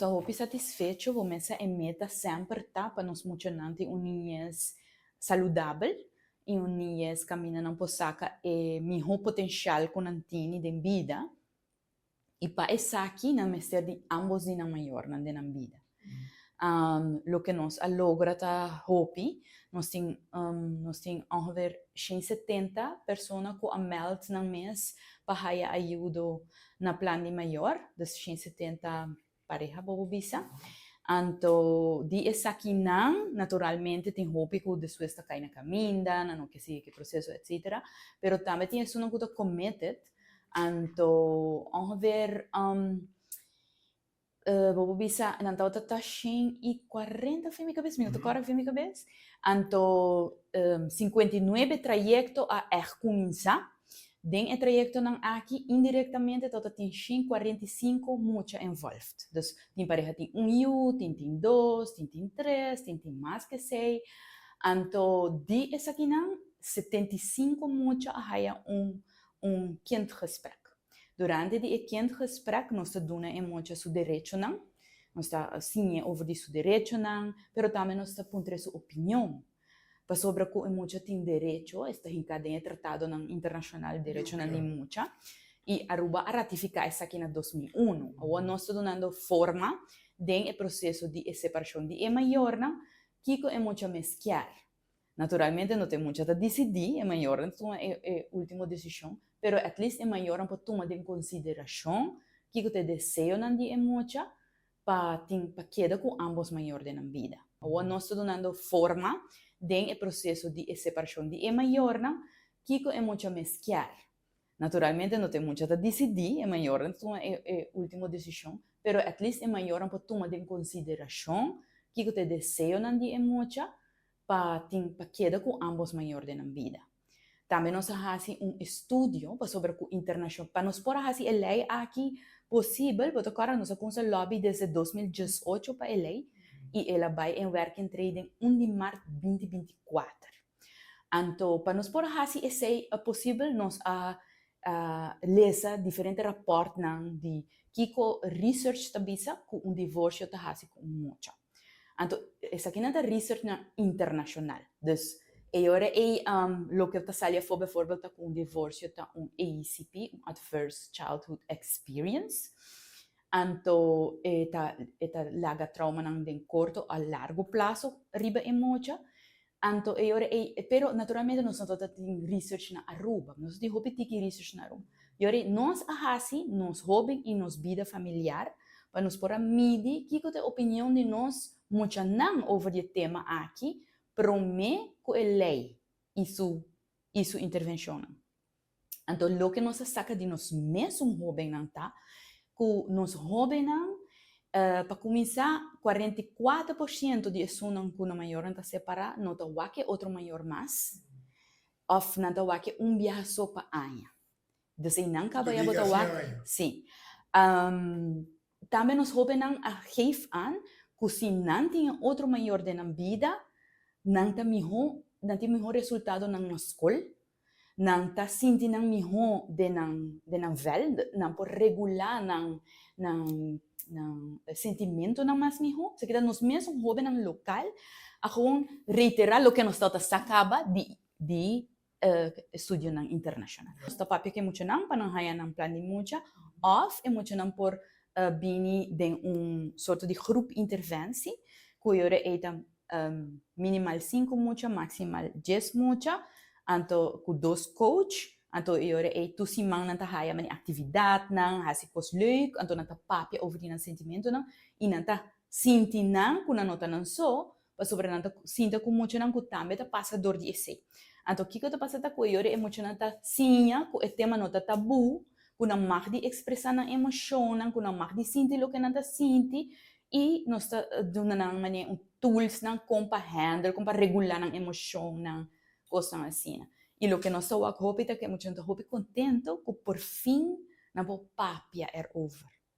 ta hopi satisfecho, bo mesa e meta semper ta pa nos muchanan tin un niñez saludabel y un niñez caminda nan por saca e miho potencial cu nan tini den bida y pa esaki nan mester di ambos di nan mayornan den nan bida. Loke nos a logra ta hopi, nos tin ongeveer 170 persona cu a meld nan mes pa haya ayudo na Plan di Mayor, dus 170 pareha, bo por bisa. Anto di esakinan, naturalmente tin hopi cu despues ta cay na caminda, nan no kier sigui e proceso, etc. Pero tambe tin esunnan cu ta committed, anto ongeveer bo por bisa nan tabata ta 140 for mi cabes, mi no ta corda for mi cabes. Anto 59 trayecto a echt cuminsa. Den e trayectonan aki indirectamente tabata tin 145 mucha involved. Dus tin pareha tin un yu, tin tin dos, tin tin tres, tin tin mas cu esey. Anto di esakinan 75 mucha a haya un kindgesprek. Durante di e kindgesprek nos ta duna e mucha su derechonan, nos ta siña over di su derechonan, pero tambe nos ta puntra su opinion. Pasobra cu e mucha tin derecho, e ta hinca den e tratadonan internacional derechonan di mucha, y Aruba a ratifica esaki na 2001. Awor nos ta dunando forma den e proceso di e separacion di e mayornan, kico e mucha mes kier. Naturalmente no ta e mucha ta decidi, e mayornan ta tuma e ultimo decision, pero at least e mayornan por tuma den consideracion kico ta e deseonan di e mucha pa tin pa keda cu ambos mayor den nan bida. Awor nos ta dunando forma den e proceso di e separacion di e mayornan, kico e mucha mes kier. Naturalmente no ta e mucha ta decidi, e mayornan ta tuma e ultimo decision, pero at least e mayornan por tuma den consideracion kico ta e deseonan di e mucha pa tin pa keda cu ambos mayor den nan bida. Tambe nos a haci un estudio pasobra cu internacion pa nos por a haci e ley aki posibel, bo ta acorda nos a cuminsa lobby desde 2018 pa e ley y el a bay in werking treden 1 di maart 2024. Anto pa nos por a haci esey posibel nos a lesa diferente rapportnan di kico research ta bisa cu un divorcio ta haci cu un mucha. Anto esakinan ta researchnan internacional. Dus e ora ey loke ta sali afo bijvoorbeeld ta cu un divorcio ta un ACP, un Adverse Childhood Experience. Anto e ta laga traumanan den corto a largo plazo riba e mucha. Anto e ora ey, pero naturalmente nos no tabata tin research na Aruba. Nos tin hopi tiki research na Aruba. E ora ey nos a haci nos hoben y nos bida familiar pa nos por a midi kico ta e opinion di nos muchanan over di e tema aki prome cu e ley y su intervencionnan. Anto loke nos a saca di nos mesun hobennan ta cu nos hobennan, pa cuminsa, 44% di esunnan cu nan mayornan ta separa no ta wak e otro mayor mas of nan ta wak un biaha so pa aña. Dus einan caba ya bo ta wak. Si. Tambe nos hobennan a geef aan cu si nan tin otro mayor den nan bida, nan ta miho, nan tin miho resultadonan na scol, nan ta sinti nan miho den nan vel, nan por regula nan sentimentonan mas miho. Esaki ta nos mes hobennan local a gewoon reitera loke nos tabata sa caba di estudionan internacional. Nos ta papia cu e muchanan pa nan haya nan Plan di Mucha of e muchanan por bini den un sorto di groep interventie cu e ora ey ta minimal 5 mucha, maximal 10 mucha, anto cu dos coach, anto e ora ey tur siman nan ta haya mani actividadnan, haci cos leuk, anto nan ta papia over di nan sentimentonan y nan ta sinti nan cu nan no ta nan so, pasobra nan ta sinta cu muchanan cu tambe ta pasa door di esey. Anto kico ta pasa ta cu e ora e muchanan ta siña cu e tema no ta tabu, cu nan mag di expresa nan emocionnan, cu nan mag di sinti loke nan ta sinti y nos ta duna nan mane un tools nan con pa handle, con pa regula nan emocionnan, cosnan asina. Y loke nos ta wak hopi ta cu e muchanan ta hopi contento cu por fin nan por papia erover.